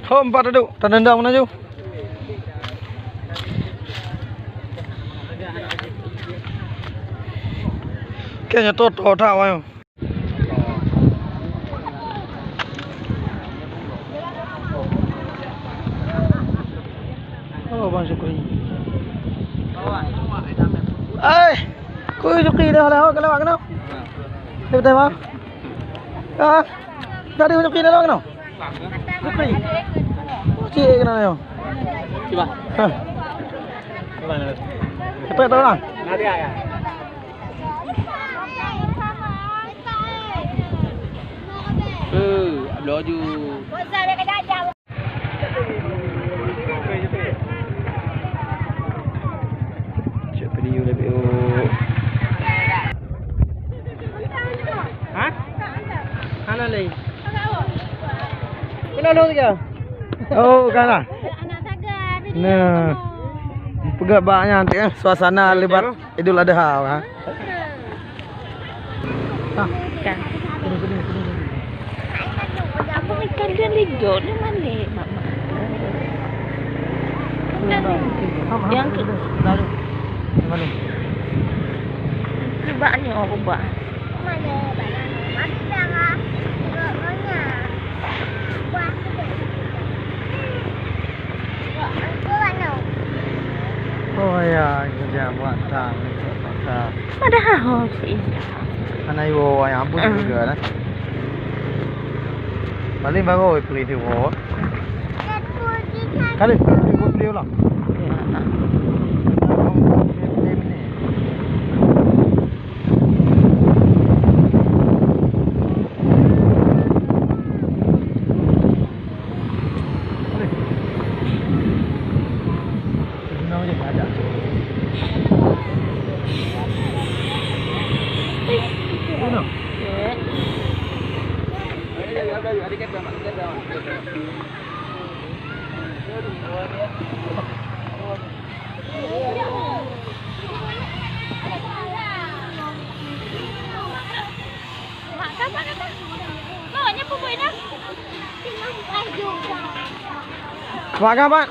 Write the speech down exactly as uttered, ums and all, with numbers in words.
Ho, empat duduk, tadendam na ju. Kayaknya toto that wayang. Oh, Bang Syukri. Eh, kui Syukri dah lah, kalau kena. Betul, Bang? Ah, tadi Syukri dah kena. Syukri. Cik kena yo. Cuba. Hah. Cepat tolong. Eh, laju. Cek video lebih. Ha? Hana lé. Kena lôn tiga. Oh, kan lah. Nah. Peugah bak nyan, tengok suasana lebat Idul Adha, ha. Kan. Apa ikan dia lego ni mana, Mak? Yang ke, yang mana? Cuba ni, oh, ubah. Oh ya, kerja buat tang, buat tang. Padahal ho si. Hana iwoe, ayah ampun juga dah. Paling baru pergi di wo. Kali pergi wo beli ulang. Ya. Pak, kah, Pak?